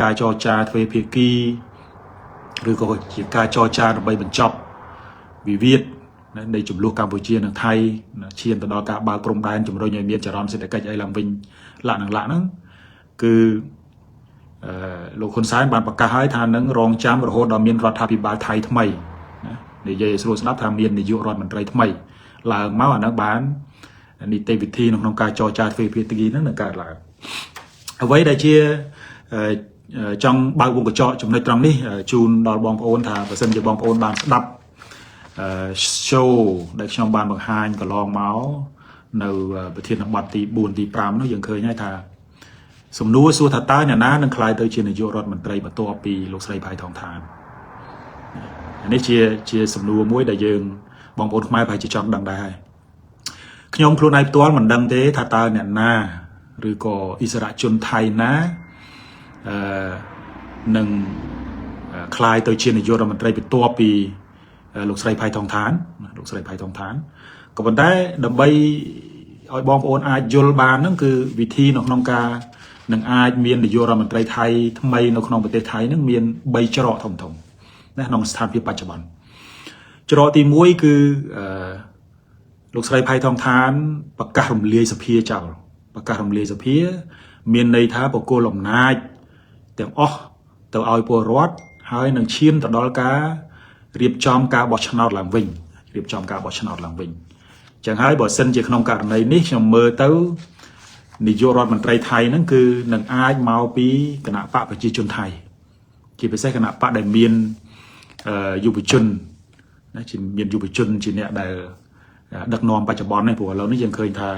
ការចរចាទ្វេភាគីឬក៏ជាការចរចាដើម្បីបញ្ចប់វិវាទនៃចំនួនកម្ពុជានិងថៃឈានទៅដល់ការបើកព្រំដែនជំរុញឲ្យមានចរន្តសេដ្ឋកិច្ចអីឡើងវិញលក្ខណៈហ្នឹងគឺលោកហ៊ុនសែនបានប្រកាសហើយថានឹងរងចាំរហូតដល់មានរដ្ឋាភិបាលថៃថ្មីណានិយាយឲ្យស្រួលស្ដាប់ថាមាននាយករដ្ឋមន្ត្រីថ្មីឡើងមកអានឹងបាននីតិវិធីនៅក្នុងការចរចាទ្វេភាគីហ្នឹងនឹងកើតឡើងអ្វីដែលជាចង់បើកវងកញ្ចក់ចំណុចត្រង់នេះជូនដល់បងប្អូនថាបើសិនជាបងប្អូនបានស្ដាប់ show ដែលខ្ញុំបានបង្ហាញកន្លងមកនៅប្រធានបទទី4ទី5នោះយើងឃើញហើយថាសំណួរសួរថាតើអ្នកណានឹងក្លាយទៅជានាយករដ្ឋមន្ត្រីបន្ទាប់ពីលោកស្រីផៃថងឋាននេះជាសំណួរមួយដែលយើងបងប្អូនខ្មែរប្រហែលជាចង់ដឹងដែរហើយខ្ញុំខ្លួនឯងផ្ទាល់មិនដឹងទេថាតើអ្នកណាឬក៏អិសរាជជនថៃណាអឺនឹងក្លាយទៅជានាយករដ្ឋមន្ត្រីបន្ទាប់ពីលោកស្រីផៃថងឋានលោកស្រីផៃថងឋានក៏ប៉ុន្តែដើម្បីឲ្យបងប្អូនអាចយល់បានហ្នឹងគឺវិធីនៅក្នុងការនឹងអាចមាននាយករដ្ឋមន្ត្រីថៃថ្មីនៅក្នុងប្រទេសថៃហ្នឹងមាន3ច្រកធំធំណាក្នុងស្ថានភាពបច្ចុប្បន្នច្រកទី1គឺអឺលោកស្រីផៃថងឋានប្រកាសរំលាយសភាចោលប្រកាសរំលាយសភា មានន័យថាបកគលអំណាចទាំងអស់ទៅឲ្យពលរដ្ឋហើយនឹងឈានទៅដល់ការរៀបចំការបោះឆ្នោតឡើងវិញរៀបចំការបោះឆ្នោតឡើងវិញចឹងហើយបើសិនជាក្នុងករណីនេះខ្ញុំមើលទៅនាយករដ្ឋមន្ត្រីថៃហ្នឹងគឺនឹងអាចមកពីគណៈបកប្រជាជនថៃជាពិសេសគណៈបកដែលមានយុវជនណាជាមានយុវជនជាអ្នកដែលដឹកនាំបច្ចុប្បន្ននេះព្រោះឥឡូវនេះយើងឃើញថា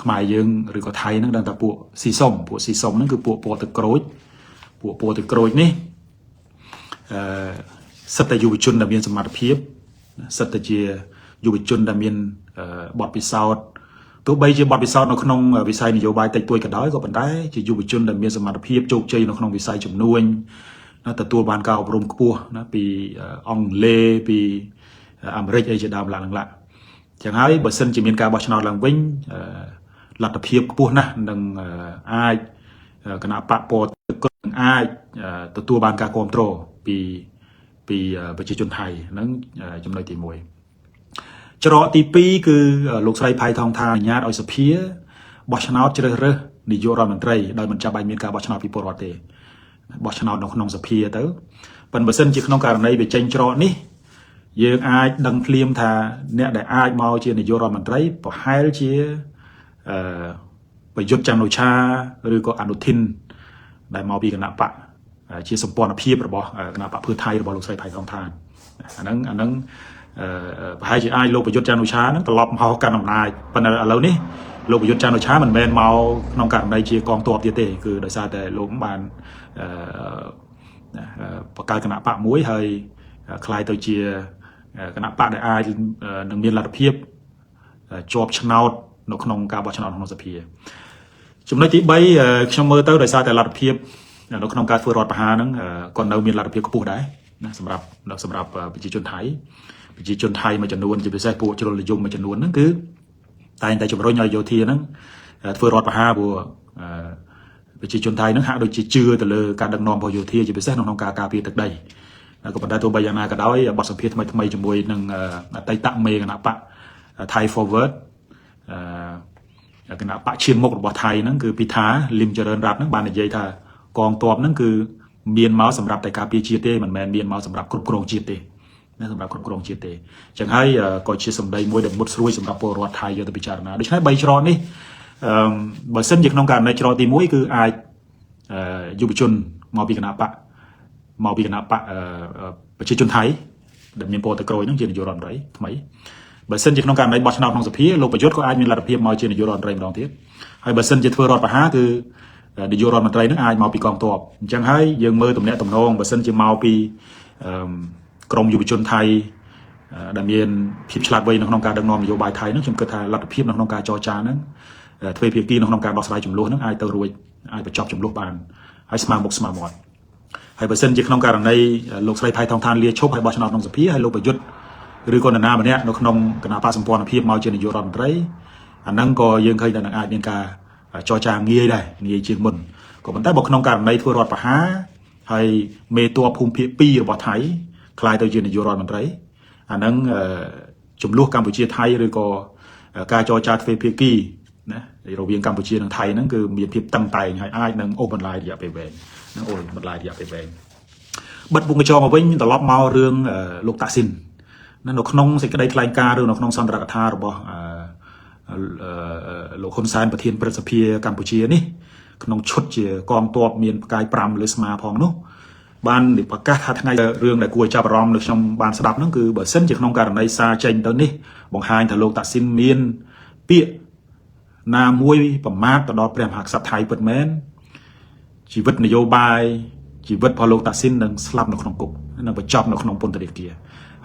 ខ្មែរយើងឬក៏ថៃហ្នឹងដឹងថាពួកស៊ីសុំពួកស៊ីសុំហ្នឹងគឺពួកពណ៌ទឹកក្រូចពួកពណ៌ទឹកក្រូចនេះអឺសិតតែយុវជនដែលមានសមត្ថភាពសិតតែជាយុវជនដែលមានបទពិសោធន៍ទោះបីជាបទពិសោធន៍នៅក្នុងវិស័យនយោបាយតិចតួចក៏ដោយក៏ប៉ុន្តែជាយុវជនដែលមានសមត្ថភាពជោគជ័យនៅក្នុងវិស័យជំនួញណាទទួលបានការអប់រំខ្ពស់ណាពីអង់គ្លេសពីអាមេរិកអីជាដើមឡើងឡើងចឹងហើយបើសិនជាមានការបោះឆ្នោតឡើងវិញលទ្ធភាពខ្ពស់ណាស់នឹងអាចគណៈបកពណ៌ទឹកនឹងអាចទទួលបានការគ្រប់គ្រងពីប្រជាជនថៃហ្នឹងចំណុចទី1ច្រកទី2គឺលោកស្រីផៃថងថាអនុញ្ញាតឲ្យសភាបោះឆ្នោតជ្រើសរើសនាយករដ្ឋមន្ត្រីដោយមិនចាំបាច់មានការបោះឆ្នោតពីពលរដ្ឋទេបោះឆ្នោតនៅក្នុងសភាទៅប៉ុន្តែបើសិនជាក្នុងករណីវាចេញច្រកនេះយើងអាចដឹងភ្លាមថាអ្នកដែលអាចមកជានាយករដ្ឋមន្ត្រីប្រហែលជាអឺប្រយុទ្ធច័ន្ទអូឆាឬក៏អនុធីនដែលមកពីគណៈបកជាសម្ព័ន្ធភាពរបស់គណៈបកភឿថៃរបស់លោកស្រីផៃថងឋានអាហ្នឹងប្រហែលជាអាចលោកប្រយុទ្ធច័ន្ទអូឆាហ្នឹងត្រឡប់មកកាន់អំណាចប៉ុន្តែឥឡូវនេះលោកប្រយុទ្ធច័ន្ទអូឆាមិនមែនមកក្នុងករណីជាកងទ័ពទៀតទេគឺដោយសារតែលោកបានអឺបង្កើតគណៈបកមួយហើយក្លាយទៅជាគណៈបកដែលអាចនឹងមានលទ្ធភាពជាប់ឆ្នោតនៅក្នុងការបោះឆ្នោតក្នុងសភាចំណុចទី3ខ្ញុំមើលទៅដោយសារតែលទ្ធភាពនៅក្នុងការធ្វើរដ្ឋប្រហារហ្នឹងក៏នៅមានលទ្ធភាពខ្ពស់ដែរណាសម្រាប់ប្រជាជនថៃប្រជាជនថៃមួយចំនួនជាពិសេសពួកជ្រុលនិយមមួយចំនួនហ្នឹងគឺតែងតែជំរុញឲ្យយោធាហ្នឹងធ្វើរដ្ឋប្រហារព្រោះប្រជាជនថៃហ្នឹងហាក់ដូចជាជឿទៅលើការដឹកនាំរបស់យោធាជាពិសេសក្នុងការការពារទឹកដីក៏ប៉ុន្តែទោះបីយ៉ាងណាក៏ដោយបទសម្ភាសន៍ថ្មីថ្មីជាមួយនឹងអតីតមេគណៈបក Thai Forward គណៈបកឈានមុខរបស់ថៃហ្នឹងគឺពិថាលឹមចរិនរ័ត្នហ្នឹងបាននិយាយថាកងទ័ពហ្នឹងគឺមានមកសម្រាប់តែការពារជាតិទេមិនមែនមានមកសម្រាប់គ្រប់គ្រងជាតិទេណាសម្រាប់គ្រប់គ្រងជាតិទេអញ្ចឹងហើយក៏ជាសម្ដីមួយដែលមុតស្រួយសម្រាប់ពលរដ្ឋថៃយកទៅពិចារណាដូច្នេះ3ច្រកនេះអឺបើសិនជាក្នុងករណីច្រកទី1គឺអាចយុវជនមកពីគណៈបកមកពីគណៈបកប្រជាជនថៃដែលមានពណ៌ទឹកក្រូចហ្នឹងជានាយករដ្ឋមន្ត្រីថ្មីបើសិនជាក្នុងករណីបោះឆ្នោតក្នុងសភាលោកប្រយុទ្ធក៏អាចមានលទ្ធភាពមកជានាយករដ្ឋមន្ត្រីម្ដងទៀតហើយបើសិនជាធ្វើរដ្ឋប្រហារគឺនាយករដ្ឋមន្ត្រីនឹងអាចមកពីកងទ័ពអញ្ចឹងហើយយើងមើលទំនាក់ទំនងបើសិនជាមកពីក្រមយុវជនថៃដែលមានភាពឆ្លាតវៃនៅក្នុងការដឹកនាំនយោបាយថៃហ្នឹងខ្ញុំគិតថាលទ្ធភាពនៅក្នុងការចរចាហ្នឹងទ្វេភាគីនៅក្នុងការដោះស្រាយចំនួនហ្នឹងអាចទៅរួចអាចបញ្ចប់ចំនួនបានហើយស្មើមុខស្មើមាត់ហើយបើសិនជាក្នុងករណីលោកស្រីផៃថងឋានលាឈប់ហើយបោះឆ្នោតក្នុងសភាហើយលោកប្រយុទ្ធឬក៏នរណាម្នាក់នៅក្នុងគណៈបកសម្ព័ន្ធភាពមកជានាយករដ្ឋមន្ត្រីអាហ្នឹងក៏យើងឃើញថានឹងអាចមានការចរចាងាយដែរងាយជាងមុន ក៏ប៉ុន្តែបើក្នុងករណីធ្វើរដ្ឋប្រហារហើយមេតបភូមិភាគ2របស់ថៃក្លាយទៅជានាយករដ្ឋមន្ត្រីអាហ្នឹងចំនួនកម្ពុជាថៃឬក៏ការចរចាទ្វេភាគីណារវាងកម្ពុជានិងថៃហ្នឹងគឺមានភាពតឹងតែងហើយអាចនឹងអូសបន្លាយរយៈពេលវែងនឹងអូសបន្លាយរយៈពេលវែងបិទវងកញ្ចក់មកវិញត្រឡប់មករឿងលោកតាក់ស៊ីនណានៅក្នុងសេចក្តីថ្លែងការណ៍ឬនៅក្នុងសន្ទរកថារបស់លោកហ៊ុនសែនប្រធានព្រឹទ្ធសភាកម្ពុជានេះក្នុងឈុតជាកងទ័ពមានផ្កាយ5លើស្មាផងនោះបានប្រកាសថាថ្ងៃរឿងដែលគួរឲ្យចាប់អារម្មណ៍នៅខ្ញុំបានស្ដាប់ហ្នឹងគឺបើសិនជាក្នុងករណីសារចេញទៅនេះបង្ហាញថាលោកតាក់ស៊ីនមានពាក្យណាមួយប្រមាថទៅដល់ព្រះមហាក្សត្រថៃពិតមែនជីវិតនយោបាយជីវិតរបស់លោកតាក់ស៊ីននឹងស្លាប់នៅក្នុងគុកនឹងបញ្ចប់នៅក្នុងពន្ធនាគារ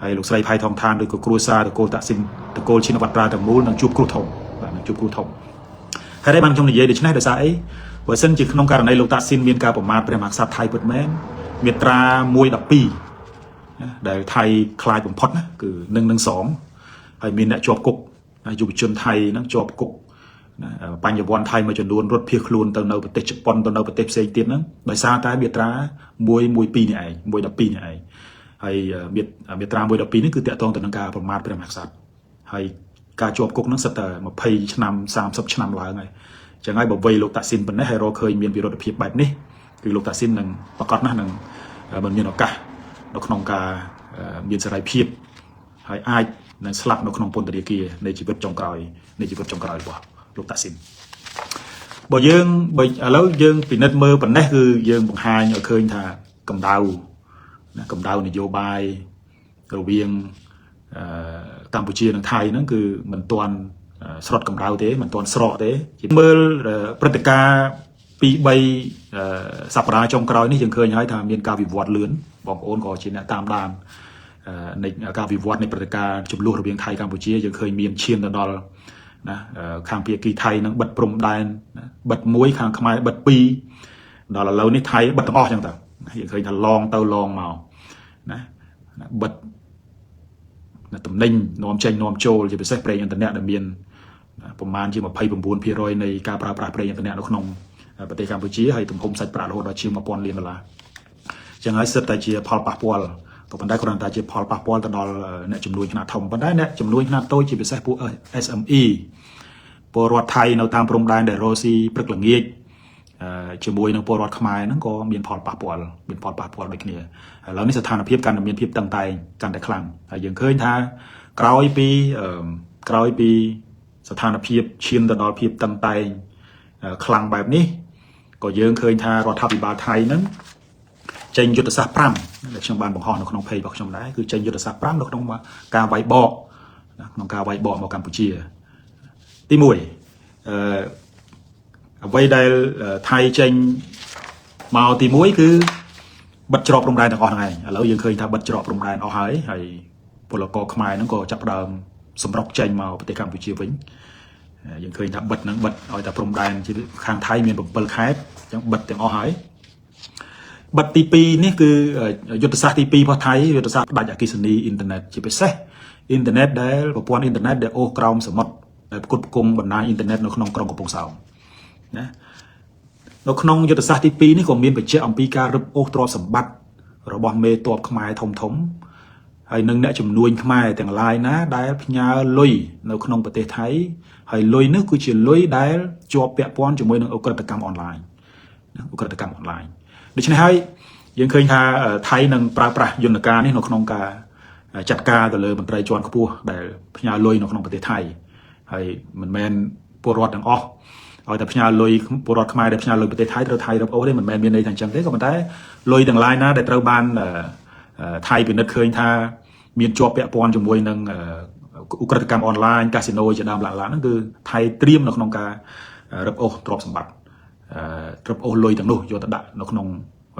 ហើយលោកស្រីផៃថងឋានឬក៏គ្រួសារតកូលតាក់ស៊ីនតកូលឈិនវត្រាទាំងមូលនឹងជួបគ្រោះធំបាទនឹងជួបគ្រោះធំហើយបានខ្ញុំនិយាយដូច្នេះដោយសារអីបើសិនជាក្នុងករណីលោកតាក់ស៊ីនមានការប្រមាថព្រះមហាក្សត្រថៃពិតមែនមាត្រា112ដែលថៃខ្លាចបំផុតណាគឺនឹងនឹង2ហើយមានអ្នកជាប់គុកយុវជនថៃហ្នឹងជាប់គុកណាបញ្ញវន្តថៃមួយចំនួនរត់ភៀសខ្លួនទៅនៅប្រទេសជប៉ុនទៅនៅប្រទេសផ្សេងទៀតហ្នឹងដោយសារតែមាត្រា112នេះឯង112នេះឯងហើយមាត្រា112នេះគឺតាក់ទងទៅនឹងការប្រមាថព្រះមហាក្សត្រហើយការជាប់គុកហ្នឹងសិតតែ20ឆ្នាំ30ឆ្នាំឡើងហើយអញ្ចឹងហើយបើវ័យលោកតាក់ស៊ីនប៉ុណ្ណេះហើយរកឃើញមានវិរុទ្ធភាពបែបនេះគឺលោកតាក់ស៊ីននឹងប្រកាសណាស់នឹងមិនមានឱកាសនៅក្នុងការមានសេរីភាពហើយអាចនឹងស្លាប់នៅក្នុងពន្ធនាគារនៃជីវិតចុងក្រោយនៃជីវិតចុងក្រោយរបស់លោកតាក់ស៊ីនបើយើងបើឥឡូវយើងពិនិត្យមើលប៉ុណ្ណេះគឺយើងបង្ហាញឲ្យឃើញថាកម្ដៅណាកម្ដៅនយោបាយរវាងកម្ពុជានិងថៃហ្នឹងគឺមិនទាន់ស្រុតកម្ដៅទេមិនទាន់ស្រកទេមើលព្រឹត្តិការណ៍2 3សប្តាហ៍ចុងក្រោយនេះយើងឃើញហើយថាមានការវិវត្តលឿនបងប្អូនក៏ជាអ្នកតាមដាននៃការវិវត្តនៃព្រឹត្តិការណ៍ចំនួនរវាងថៃកម្ពុជាយើងឃើញមានឈានទៅដល់ណាខាងភាគីថៃនឹងបិទព្រំដែនបិទមួយខាងខ្មែរបិទពីរដល់ឥឡូវនេះថៃបិទទាំងអស់ចឹងទៅយើងឃើញថាឡងទៅឡងមកណាបិទតំណែងនាំចេញនាំចូលជាពិសេសប្រេងឥន្ធនៈដែលមានប្រមាណជា29%នៃការប្រើប្រាស់ប្រេងឥន្ធនៈនៅក្នុងប្រទេសកម្ពុជាហើយទំហំសាច់ប្រាក់រហូតដល់ជាង1000លានដុល្លារចឹងហើយសិតតែជាផលប៉ះពាល់ក៏ប៉ុន្តែគ្រាន់តែជាផលប៉ះពាល់ទៅដល់អ្នកជំនួញខ្នាតធំប៉ុន្តែអ្នកជំនួញខ្នាតតូចជាពិសេសពួក SME ពលរដ្ឋថៃនៅតាមព្រំដែនដែលរស់ស៊ីព្រឹកល្ងាចជាមួយនឹងពលរដ្ឋខ្មែរហ្នឹងក៏មានផលប៉ះពាល់មានផលប៉ះពាល់ដូចគ្នាឥឡូវនេះស្ថានភាពកាន់តែមានភាពតឹងតែងកាន់តែខ្លាំងហើយយើងឃើញថាក្រោយពីស្ថានភាពឈានទៅដល់ភាពតឹងតែងខ្លាំងបែបនេះក៏យើងឃើញថារដ្ឋាភិបាលថៃហ្នឹងចេញយុទ្ធសាស្ត្រ5ដែលខ្ញុំបានបង្ហោះនៅក្នុង page របស់ខ្ញុំដែរគឺចេញយុទ្ធសាស្ត្រ5នៅក្នុងការវាយបកក្នុងការវាយបកមកកម្ពុជាទី1អ្វីដែលថៃចេញមកទី1គឺបិទច្រកព្រំដែនទាំងអស់ហ្នឹងឯងឥឡូវយើងឃើញថាបិទច្រកព្រំដែនអស់ហើយហើយពលករខ្មែរហ្នឹងក៏ចាប់ផ្ដើមសម្រុកចេញមកប្រទេសកម្ពុជាវិញយើងឃើញថាបិទហ្នឹងបិទឲ្យតែព្រំដែនខាងថៃមាន7ខេត្តអញ្ចឹងបិទទាំងអស់ហើយបិទទី2នេះគឺយុទ្ធសាស្ត្រទី2របស់ថៃយុទ្ធសាស្ត្រផ្ដាច់អគ្គិសនីអ៊ីនធឺណិតជាពិសេសអ៊ីនធឺណិតដែលប្រព័ន្ធអ៊ីនធឺណិតដែលអូសក្រោមសមុទ្រដែលផ្គត់ផ្គង់បណ្ដាញអ៊ីនធឺណិតនៅក្នុងក្រុងកំពង់សោមណានៅក្នុងយុទ្ធសាស្ត្រទី2នេះក៏មានបញ្ជាក់អំពីការរឹបអូសទ្រព្យសម្បត្តិរបស់មេតបខ្មែរធំធំហើយនឹងអ្នកជំនួញខ្មែរទាំងឡាយណាដែលផ្ញើលុយនៅក្នុងប្រទេសថៃហើយលុយនោះគឺជាលុយដែលជាប់ពាក់ព័ន្ធជាមួយនឹងឧក្រិដ្ឋកម្មអនឡាញណាឧក្រិដ្ឋកម្មអនឡាញដូច្នេះហើយយើងឃើញថាថៃនឹងប្រើប្រាស់យន្តការនេះនៅក្នុងការចាត់ការទៅលើមន្ត្រីជាន់ខ្ពស់ដែលផ្ញើលុយនៅក្នុងប្រទេសថៃហើយមិនមែនពលរដ្ឋទាំងអស់ឲ្យតែផ្ញើលុយពលរដ្ឋខ្មែរដែលផ្ញើលុយប្រទេសថៃត្រូវថៃរឹបអូសទេមិនមែនមានន័យថាអញ្ចឹងទេក៏ប៉ុន្តែលុយទាំងឡាយណាដែលត្រូវបានថៃពិនិត្យឃើញថាមានជាប់ពាក់ព័ន្ធជាមួយនឹងឧក្រិដ្ឋកម្មអនឡាញកាស៊ីណូជាដើមឡាក់ហ្នឹងគឺថៃត្រៀមនៅក្នុងការរឹបអូសទ្រព្យសម្បត្តិរឹបអូសលុយទាំងនោះយកទៅដាក់នៅក្នុង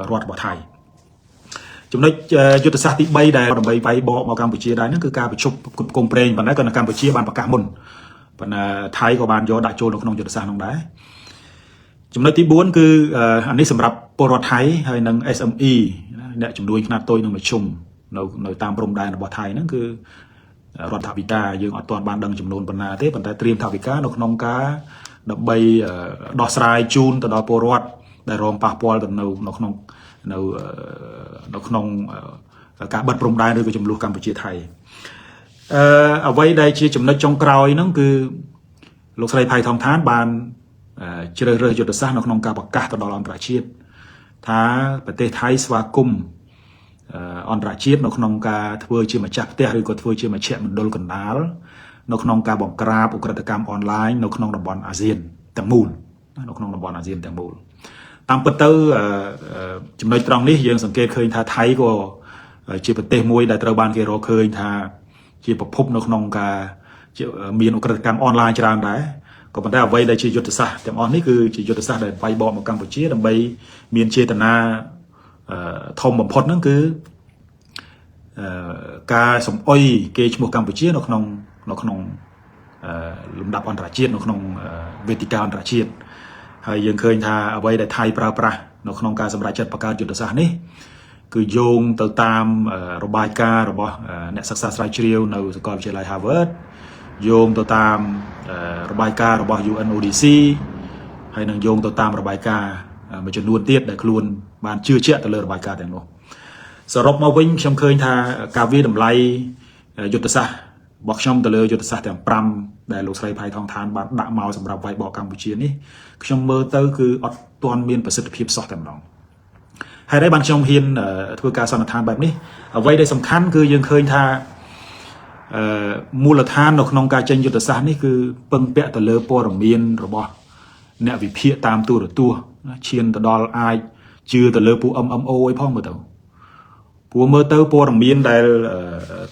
រដ្ឋរបស់ថៃចំណុចយុទ្ធសាស្ត្រទី3ដែលដើម្បីវាយបកមកកម្ពុជាដែរហ្នឹងគឺការប្រជុំគ្រប់គ្រងប្រេងប៉ុន្តែក៏នៅកម្ពុជាបានប្រកាសមុនប៉ុន្តែថៃក៏បានយកដាក់ចូលនៅក្នុងយុទ្ធសាស្ត្រនោះដែរចំណុចទី4គឺអានេះសម្រាប់ពលរដ្ឋថៃហើយនិង SME អ្នកជំនួញខ្នាតតូចនិងមធ្យមនៅតាមព្រំដែនរបស់ថៃហ្នឹងគឺរដ្ឋាភិបាលយើងអត់ទាន់បានដឹងចំនួនប៉ុណ្ណាទេប៉ុន្តែត្រៀមថវិកានៅក្នុងការដើម្បីដោះស្រាយជូនទៅដល់ពលរដ្ឋ ដែលរងប៉ះពាល់ទៅនៅនៅក្នុងនៅនៅក្នុងការបិទព្រំដែនឬក៏ចំនួនកម្ពុជាថៃអឺអ្វីដែលជាចំណុចចុងក្រោយហ្នឹងគឺលោកស្រីផៃថងឋានបានជ្រើសរើសយុទ្ធសាស្ត្រនៅក្នុងការប្រកាសទៅដល់អន្តរជាតិថាប្រទេសថៃស្វាគមន៍អន្តរជាតិនៅក្នុងការធ្វើជាម្ចាស់ផ្ទះឬក៏ធ្វើជាមជ្ឈមណ្ឌលកណ្ដាលនៅក្នុងការបង្ក្រាបឧក្រិដ្ឋកម្មអនឡាញនៅក្នុងតំបន់អាស៊ានទាំងមូលនៅក្នុងតំបន់អាស៊ានទាំងមូលតាមពិតទៅចំណុចត្រង់នេះយើងសង្កេតឃើញថាថៃក៏ជាប្រទេសមួយដែលត្រូវបានគេរកឃើញថាជាប្រភពនៅក្នុងការមានឧក្រិដ្ឋកម្មអនឡាញច្រើនដែរក៏ប៉ុន្តែអ្វីដែលជាយុទ្ធសាស្ត្រទាំងអស់នេះគឺជាយុទ្ធសាស្ត្រដែលវាយបកមកកម្ពុជាដើម្បីមានចេតនាធំបំផុតហ្នឹងគឺការសំអុយគេឈ្មោះកម្ពុជានៅក្នុងនៅក្នុងលំដាប់អន្តរជាតិនៅក្នុងវេទិកាអន្តរជាតិហើយយើងឃើញថាអ្វីដែលថៃប្រើប្រាស់នៅក្នុងការសម្រេចចិត្តបង្កើតយុទ្ធសាស្ត្រនេះគឺយោងទៅតាមរបាយការណ៍របស់អ្នកសិក្សាស្រាវជ្រាវនៅសាកលវិទ្យាល័យ Harvard យោងទៅតាមរបាយការណ៍របស់ UNODC ហើយនឹងយោងទៅតាមរបាយការណ៍មួយចំនួនទៀតដែលខ្លួនបានជឿជាក់ទៅលើរបាយការណ៍ទាំងនោះសរុបមកវិញខ្ញុំឃើញថាការវាតម្លៃយុទ្ធសាស្ត្ររបស់ខ្ញុំទៅលើយុទ្ធសាស្ត្រទាំង5ដែលលោកស្រីផៃថងឋានបានដាក់មកសម្រាប់វាយបកកម្ពុជានេះខ្ញុំមើលទៅគឺអត់ទាន់មានប្រសិទ្ធភាពសោះតែម្ដងហើយដែរបានខ្ញុំហ៊ានធ្វើការសន្និដ្ឋានបែបនេះអ្វីដែលសំខាន់គឺយើងឃើញថាអឺមូលដ្ឋាននៅក្នុងការចេញយុទ្ធសាស្ត្រនេះគឺពឹងពាក់ទៅលើព័ត៌មានរបស់អ្នកវិភាគតាមទូរទស្សន៍ឈានទៅដល់អាចជឿទៅលើពួក MMO អីផងមើលទៅព្រោះមើលទៅព័ត៌មានដែល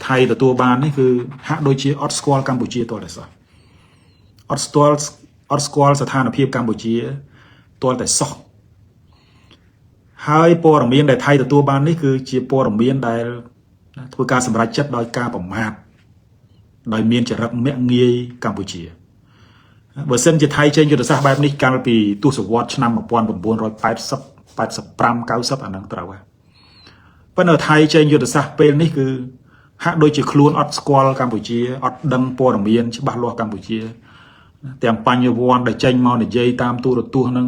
ថៃទទួលបាននេះគឺហាក់ដូចជាអត់ស្គាល់កម្ពុជាទាល់តែសោះអត់ស្គាល់អត់ស្គាល់ស្ថានភាពកម្ពុជាទាល់តែសោះហើយព័ត៌មានដែលថៃទទួលបាននេះគឺជាព័ត៌មានដែលធ្វើការសម្រេចចិត្តដោយការប្រមាថដោយមានចរិតមាក់ងាយកម្ពុជាបើសិនជាថៃចេញយុទ្ធសាស្ត្របែបនេះកាលពីទសវត្សរ៍ឆ្នាំ1980 85 90អាហ្នឹងត្រូវហើយប៉ុន្តែថៃចេញយុទ្ធសាស្ត្រពេលនេះគឺហាក់ដូចជាខ្លួនអត់ស្គាល់កម្ពុជាអត់ដឹងព័ត៌មានច្បាស់លាស់កម្ពុជាទាំងបញ្ញវន្តដែលចេញមកនិយាយតាមទូរទស្សន៍ហ្នឹង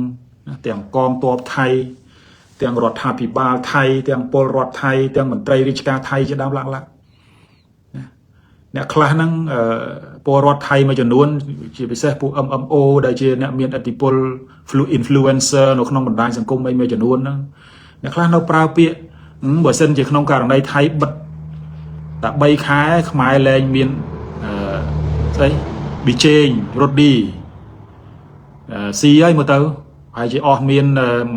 ទាំងកងទ័ពថៃទាំងរដ្ឋាភិបាលថៃទាំងពលរដ្ឋថៃទាំងមន្ត្រីរាជការថៃជាដើមឡើងឡើងអ្នកខ្លះហ្នឹងពលរដ្ឋថៃមួយចំនួនជាពិសេសពួក MMO ដែលជាអ្នកមានឥទ្ធិពល influencer នៅក្នុងបណ្ដាញសង្គមអីមួយចំនួនហ្នឹងអ្នកខ្លះនៅប្រើពាក្យបើសិនជាក្នុងករណីថៃបិទតែ3ខែខ្មែរលែងមានអឺស្អីប៊ីចេងរ៉ូឌីស៊ីហើយមើលទៅហើយជាអស់មាន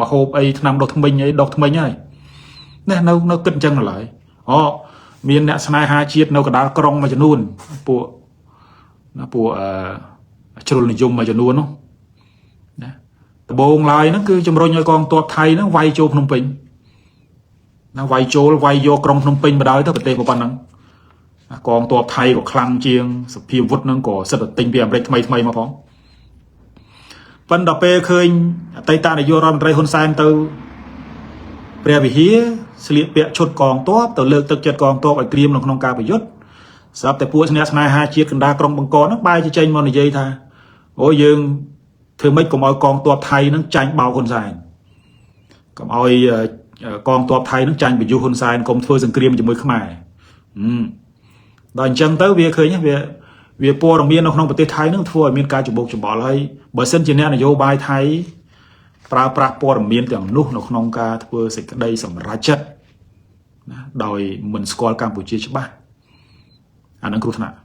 មហូបអីថ្នាំដុសធ្មេញអីដុសធ្មេញហើយនេះនៅនៅគិតអញ្ចឹងឡើយអូមានអ្នកស្នេហាជាតិនៅកណ្ដាលក្រុងមួយចំនួនពួកណាពួកអឺជ្រុលនិយមមួយចំនួននោះណាដបងឡើយហ្នឹងគឺជំរុញឲ្យកងទ័ពថៃហ្នឹងវាយចូលភ្នំពេញណាវាយចូលវាយយកក្រុងភ្នំពេញមកដល់ទៅប្រទេសប៉ុណ្ណឹងកងទ័ពថៃក៏ខ្លាំងជាងសភាវុធហ្នឹងក៏សិតតែទិញពីអាមេរិកថ្មីថ្មីមកផងប៉ុន្តែដល់ពេលឃើញអតីតនាយករដ្ឋមន្ត្រីហ៊ុនសែនទៅព្រះវិហារស្លៀកពាក់ឈុតកងទ័ពទៅលើកទឹកចិត្តកងទ័ពឲ្យត្រៀមនៅក្នុងការប្រយុទ្ធស្រាប់តែពួកអ្នកស្នេហាជាតិកណ្ដាលក្រុងបង្កហ្នឹងបែរជាចេញមកនិយាយថាអូយើងធ្វើម៉េចកុំឲ្យកងទ័ពថៃហ្នឹងចាញ់បោកហ៊ុនសែនកុំឲ្យកងទ័ពថៃហ្នឹងចាញ់ប្រយុទ្ធហ៊ុនសែនកុំធ្វើសង្គ្រាមជាមួយខ្មែរដល់អញ្ចឹងទៅវាឃើញវាវាព័ត៌មាននៅក្នុងប្រទេសថៃហ្នឹងធ្វើឲ្យមានការច្បោកច្បល់ហើយបើសិនជាអ្នកនយោបាយថៃប្រើប្រាស់ព័ត៌មានទាំងនោះនៅក្នុងការធ្វើសេចក្តីសម្រេចចិត្តណាដោយមិនស្គាល់កម្ពុជាច្បាស់អានឹងគ្រោះថ្នាក់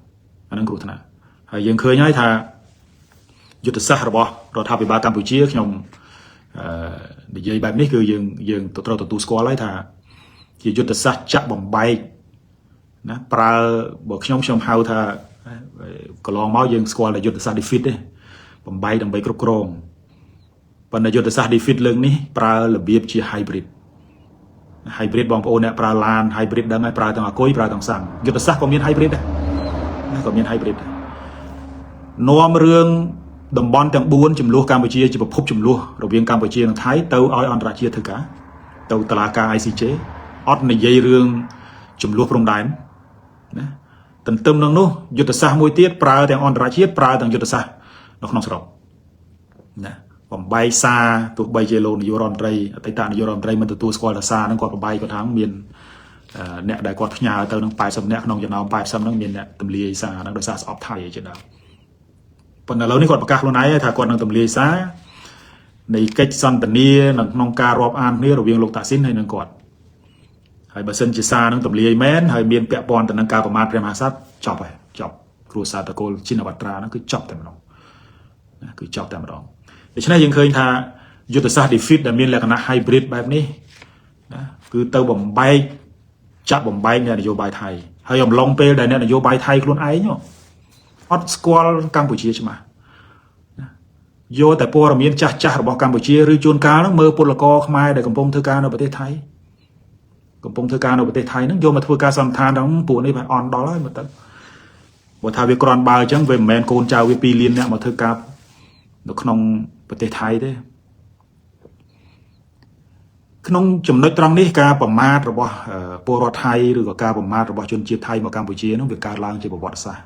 អានឹងគ្រោះថ្នាក់ហើយយើងឃើញហើយថាយុទ្ធសាស្ត្ររបស់រដ្ឋាភិបាលកម្ពុជាខ្ញុំអឺនិយាយបែបនេះគឺយើងយើងត្រូវទទួលស្គាល់ហើយថាជាយុទ្ធសាស្ត្រចាក់បំបែកណាប្រើបើខ្ញុំខ្ញុំហៅថាកន្លងមកយើងស្គាល់តែយុទ្ធសាស្ត្រ defeat ទេបំបែកដើម្បីគ្រប់គ្រងប៉ុន្តែយុទ្ធសាស្ត្រ defeat លើកនេះប្រើរបៀបជា hybrid hybrid បងប្អូនអ្នកប្រើឡាន hybrid ដឹងហើយប្រើទាំងអាគុយប្រើទាំងសាំងយុទ្ធសាស្ត្រក៏មាន hybrid ដែរណាក៏មាន hybrid ដែរនាំរឿងតំបន់ទាំង4ចំនួនកម្ពុជាជាប្រភពចំនួនរវាងកម្ពុជានិងថៃទៅឲ្យអន្តរជាតិធ្វើការទៅតុលាការ ICJ អត់និយាយរឿងចំនួនព្រំដែនណាទន្ទឹមនឹងនោះយុទ្ធសាស្ត្រមួយទៀតប្រើទាំងអន្តរជាតិប្រើទាំងយុទ្ធសាស្ត្រនៅក្នុងស្រុកណា បំបែកសារទោះបីជាលោកនាយករដ្ឋមន្ត្រីអតីតនាយករដ្ឋមន្ត្រីមិនទទួលស្គាល់ថាសារហ្នឹងគាត់បំបែកគាត់ថាមានអ្នកដែលគាត់ផ្ញើទៅនឹង80នាក់ក្នុងចំណោម80ហ្នឹងមានអ្នកទម្លាយសារហ្នឹងដោយសារស្អប់ថៃជាដើមប៉ុន្តែឥឡូវនេះគាត់ប្រកាសខ្លួនឯងថាគាត់នឹងទម្លាយសារនៃកិច្ចសន្ទនានៅក្នុងការរាប់អានគ្នារវាងលោកតាក់ស៊ីនហើយនិងគាត់ហើយបើសិនជាសារនឹងទម្លាយមែនហើយមានពាក់ព័ន្ធទៅនឹងការប្រមាថព្រះមហាក្សត្រចប់ហើយចប់គ្រួសារតកូលឈិនវត្រាហ្នឹងគឺចប់តែម្ដងណាគឺចប់តែម្ដងដូច្នេះយើងឃើញថាយុទ្ធសាស្ត្រ defeat ដែលមានលក្ខណៈ hybrid បែបនេះណាគឺទៅបំបែកចាក់បំបែកអ្នកនយោបាយថៃហើយអំឡុងពេលដែលអ្នកនយោបាយថៃខ្លួនឯងអត់ស្គាល់កម្ពុជាច្បាស់យកតែព័ត៌មានចាស់ចាស់របស់កម្ពុជាឬជួនកាលហ្នឹងមើលពលករខ្មែរដែលកំពុងធ្វើការនៅប្រទេសថៃកំពុងធ្វើការនៅប្រទេសថៃហ្នឹងយកមកធ្វើការសន្និដ្ឋានដល់ពួកនេះបានអន់ដល់ហើយមើលទៅបើថាវាក្រាន់បើអញ្ចឹងវាមិនមែនកូនចៅវា2លានអ្នកមកធ្វើការនៅក្នុងប្រទេសថៃទេក្នុងចំណុចត្រង់នេះការប្រមាថរបស់ពលរដ្ឋថៃឬក៏ការប្រមាថរបស់ជនជាតិថៃមកកម្ពុជានោះវាកើតឡើងជាប្រវត្តិសាស្ត្រ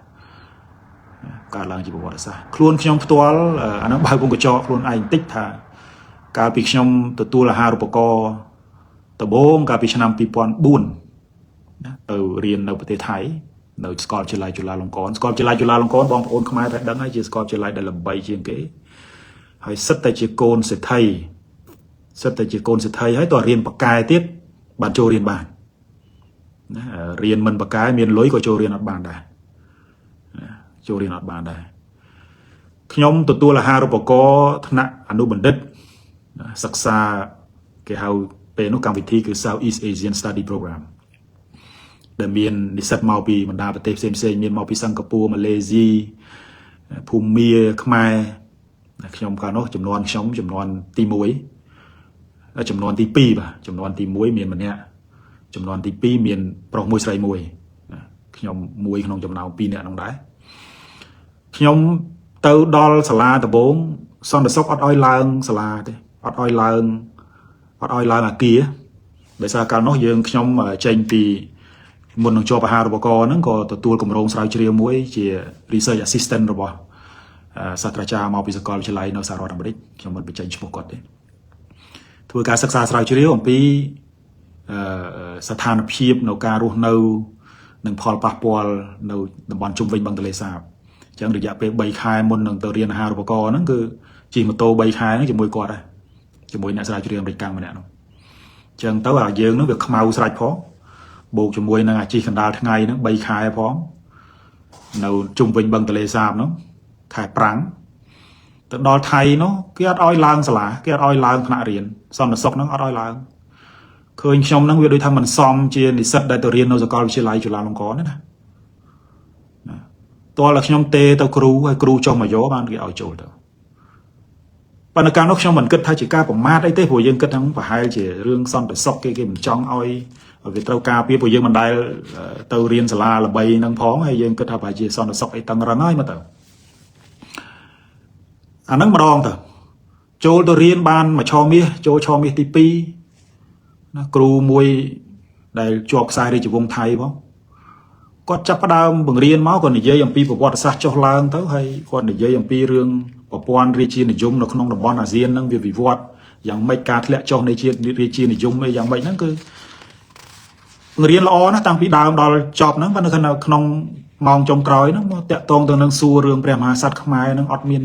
កើតឡើងជាប្រវត្តិសាស្ត្រខ្លួនខ្ញុំផ្ទាល់អាហ្នឹងបើកវងកញ្ចក់ខ្លួនឯងបន្តិចថាកាលពីខ្ញុំទទួលអាហារូបករណ៍ដំបូងកាលពីឆ្នាំ2004ណាទៅរៀននៅប្រទេសថៃនៅសាកលវិទ្យាល័យจุฬាលង្កនសាកលវិទ្យាល័យจุฬាលង្កនបងប្អូនខ្មែរតែដឹងហើយជាសាកលវិទ្យាល័យដែលល្បីជាងគេហើយសិតតែជាកូនសេដ្ឋីសិតតែជាកូនសេដ្ឋីហើយតើរៀនបកែទៀតបានចូលរៀនបានណារៀនមិនបកែមានលុយក៏ចូលរៀនអត់បានដែរចូលរៀនអត់បានដែរខ្ញុំទទួលអាហារូបករណ៍ថ្នាក់អនុបណ្ឌិតសិក្សាគេហៅពេលនោះកម្មវិធីគឺ Southeast Asian Study Program ដែលមាននិស្សិតមកពីបណ្ដាប្រទេសផ្សេងផ្សេងមានមកពីសិង្ហបុរីម៉ាឡេស៊ីភូមាខ្មែរខ្ញុំកាលនោះចំនួនខ្ញុំចំនួនទី1ចំនួនទី2បាទចំនួនទី1មានម្នាក់ចំនួនទី2មានប្រុសមួយស្រីមួយខ្ញុំមួយក្នុងចំណោម2នាក់នោះដែរខ្ញុំទៅដល់សាលាដំបងសន្តិសុខអត់ឲ្យឡើងសាលាទេអត់ឲ្យឡើងអត់ឲ្យឡើងអាគារដោយសារកាលនោះយើងខ្ញុំចេញពីមុននឹងជាប់អាហារូបករណ៍ហ្នឹងក៏ទទួលគម្រោងស្រាវជ្រាវមួយជា research assistant របស់សាស្ត្រាចារ្យមកពីសាកលវិទ្យាល័យនៅសហរដ្ឋអាមេរិកខ្ញុំមិនបញ្ចេញឈ្មោះគាត់ទេធ្វើការសិក្សាស្រាវជ្រាវអំពីស្ថានភាពនៅការរស់នៅនិងផលប៉ះពាល់នៅតំបន់ជុំវិញបឹងទន្លេសាបអញ្ចឹងរយៈពេល3ខែមុននឹងទៅរៀនអាហារូបករណ៍ហ្នឹងគឺជិះម៉ូតូ3ខែហ្នឹងជាមួយគាត់ដែរជាមួយអ្នកស្រាវជ្រាវអាមេរិកកាំងម្នាក់នោះអញ្ចឹងទៅអាយើងហ្នឹងវាខ្មៅស្រេចផងបូកជាមួយនឹងអាជិះកណ្ដាលថ្ងៃហ្នឹង3ខែផងនៅជុំវិញបឹងទន្លេសាបហ្នឹងខែប្រាំងទៅដល់ថៃនោះគេអត់ឲ្យឡើងសាលាគេអត់ឲ្យឡើងថ្នាក់រៀនសន្តិសុខហ្នឹងអត់ឲ្យឡើងឃើញខ្ញុំហ្នឹងវាដូចថាមិនសមជានិស្សិតដែលទៅរៀននៅសាកលវិទ្យាល័យจุฬាលង្កនណាណាតើខ្ញុំទេទៅគ្រូហើយគ្រូចុះមកយកបានគេឲ្យចូលទៅប៉ុន្តែកាលនោះខ្ញុំមិនគិតថាជាការប្រមាថអីទេព្រោះយើងគិតថាប្រហែលជារឿងសន្តិសុខគេគេមិនចង់ឲ្យវាត្រូវការពារព្រោះយើងមិនដែលទៅរៀនសាលាល្បីនឹងផងហើយយើងគិតថាប្រហែលជាសន្តិសុខអីតឹងរឹងហើយមកទៅអាហ្នឹងម្ដងទៅចូលទៅរៀនបានមួយឆមាសចូលឆមាសទី2ណាគ្រូមួយដែលជាប់ខ្សែរាជវង្សថៃផងគាត់ចាប់ផ្ដើមបង្រៀនមកគាត់និយាយអំពីប្រវត្តិសាស្ត្រចុះឡើងទៅហើយគាត់និយាយអំពីរឿងប្រព័ន្ធរាជានិយមនៅក្នុងតំបន់អាស៊ានហ្នឹងវាវិវត្តយ៉ាងម៉េចការធ្លាក់ចុះនៃជាតិរាជានិយមអីយ៉ាងម៉េចហ្នឹងគឺបង្រៀនល្អណាស់តាំងពីដើមដល់ចប់ហ្នឹងប៉ុន្តែនៅក្នុងម៉ោងចុងក្រោយហ្នឹងមកតាក់ទងទៅនឹងសួររឿងព្រះមហាក្សត្រខ្មែរហ្នឹងអត់មាន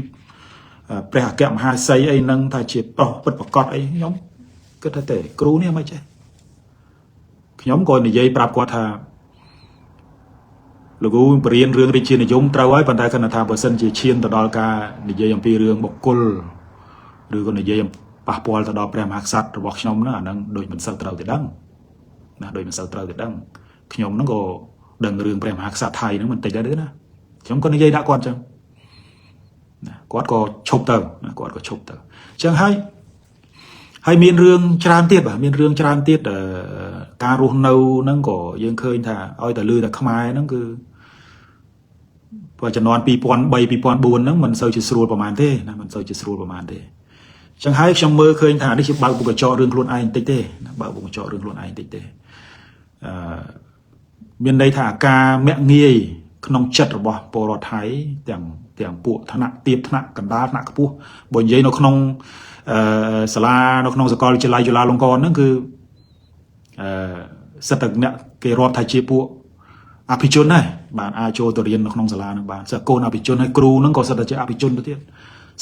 ព្រះអគ្គមហេសីអីហ្នឹងថាជាប្រុសពិតប្រកបអីខ្ញុំគិតថាទេគ្រូនេះមិនចេះខ្ញុំក៏និយាយប្រាប់គាត់ថាលោកគ្រូបរៀនរឿងរាជានិយមត្រូវហើយប៉ុន្តែគាត់ថាបើសិនជាឈានទៅដល់ការនិយាយអំពីរឿងបុគ្គលឬក៏និយាយប៉ះពាល់ទៅដល់ព្រះមហាក្សត្ររបស់ខ្ញុំហ្នឹងអាហ្នឹងដូចមិនសូវត្រូវទេដឹងណាដូចមិនសូវត្រូវទេដឹងខ្ញុំហ្នឹងក៏ដឹងរឿងព្រះមហាក្សត្រថៃហ្នឹងមិនតិចដែរទេណាខ្ញុំក៏និយាយដាក់គាត់អញ្ចឹងណាគាត់ក៏ឈប់ទៅណាគាត់ក៏ឈប់ទៅអញ្ចឹងហើយហើយមានរឿងច្រើនទៀតបាទមានរឿងច្រើនទៀតការរស់នៅហ្នឹងក៏យើងឃើញថាឲ្យតែលឺតែខ្មែរហ្នឹងគឺព្រោះជំនាន់2003 2004ហ្នឹងមិនសូវជាស្រួលប្រហែលទេណាមិនសូវជាស្រួលប្រហែលទេអញ្ចឹងហើយខ្ញុំមើលឃើញថានេះជាបើកពុកកញ្ចក់រឿងខ្លួនឯងបន្តិចទេណាបើកពុកកញ្ចក់រឿងខ្លួនឯងបន្តិចទេអឺមានន័យថាអាការមាក់ងាយក្នុងចិត្តរបស់ពលរដ្ឋថៃទាំង ទាំងពួកថ្នាក់ទៀបថ្នាក់កណ្ដាលថ្នាក់ខ្ពស់បើនិយាយនៅក្នុងអឺសាលានៅក្នុងសាកលវិទ្យាល័យจุฬាលង្កនហ្នឹងគឺអឺសិតតែអ្នកគេរាប់ថាជាពួកអភិជនដែរបានអាចចូលទៅរៀននៅក្នុងសាលាហ្នឹងបានសិស្សកូនអភិជនហើយគ្រូហ្នឹងក៏សិតតែជាអភិជនទៅទៀត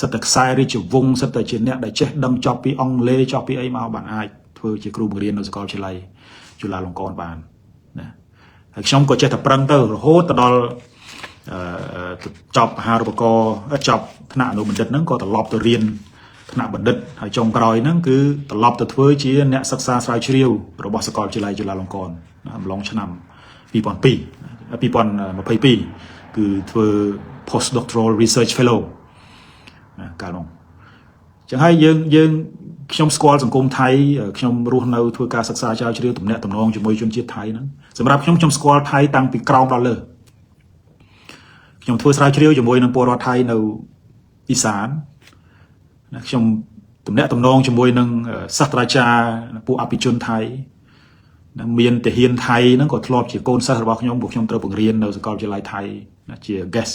សិតតែខ្សែរាជវង្សសិតតែជាអ្នកដែលចេះដឹងចប់ពីអង់គ្លេសចប់ពីអីមកបានអាចធ្វើជាគ្រូបង្រៀននៅសាកលវិទ្យាល័យจุฬាលង្កនបានណាហើយខ្ញុំក៏ចេះតែប្រឹងទៅរហូតទៅដល់អឺចប់អាហារូបករណ៍ចប់ថ្នាក់អនុបណ្ឌិតហ្នឹងក៏ត្រឡប់ទៅរៀនថ្នាក់បណ្ឌិតហើយចុងក្រោយហ្នឹងគឺត្រឡប់ទៅធ្វើជាអ្នកសិក្សាស្រាវជ្រាវរបស់សាកលវិទ្យាល័យจุฬាលង្កនអំឡុងឆ្នាំ2002 2022គឺធ្វើ postdoctoral research fellow ណាកាលនោះចឹងហើយយើងយើងខ្ញុំស្គាល់សង្គមថៃខ្ញុំរស់នៅធ្វើការសិក្សាស្រាវជ្រាវទំនាក់ទំនងជាមួយជនជាតិថៃហ្នឹងសម្រាប់ខ្ញុំខ្ញុំស្គាល់ថៃតាំងពីក្រោមដល់លើខ្ញុំធ្វើស្រាវជ្រាវជាមួយនឹងពលរដ្ឋថៃនៅອີសានណាខ្ញុំទំនាក់ទំនងជាមួយនឹងសាស្ត្រាចារ្យពួកអភិជនថៃណាមានទាហានថៃហ្នឹងក៏ធ្លាប់ជាកូនសិស្សរបស់ខ្ញុំពួកខ្ញុំត្រូវបង្រៀននៅសាកលវិទ្យាល័យថៃណាជា guest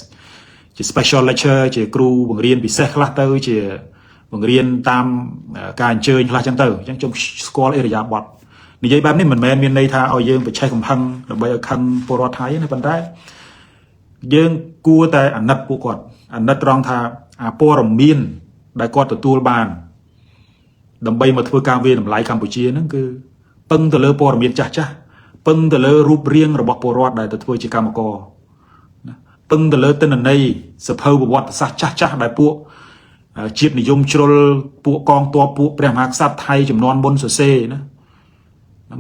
ជា special lecture ជាគ្រូបង្រៀនពិសេសខ្លះទៅជាបង្រៀនតាមការអញ្ជើញខ្លះចឹងទៅអញ្ចឹងខ្ញុំស្គាល់អេរិយាបថនិយាយបែបនេះមិនមែនមានន័យថាឲ្យយើងប្រឆេះកំហឹងដើម្បីឲ្យខឹងពលរដ្ឋថៃទេប៉ុន្តែយើងគួរតែអាណិតពួកគាត់អាណិតត្រង់ថាអាព័ត៌មានដែលគាត់ទទួលបានដើម្បីមកធ្វើការវាតម្លៃកម្ពុជាហ្នឹងគឺពឹងទៅលើព័ត៌មានចាស់ចាស់ពឹងទៅលើរូបរាងរបស់ពលរដ្ឋដែលទៅធ្វើជាកម្មករណាពឹងទៅលើទិន្នន័យសភៅប្រវត្តិសាស្ត្រចាស់ចាស់ដែលពួកជាតិនិយមជ្រុលពួកកងទ័ពពួកព្រះមហាក្សត្រថៃចំនួនមុនសរសេរណា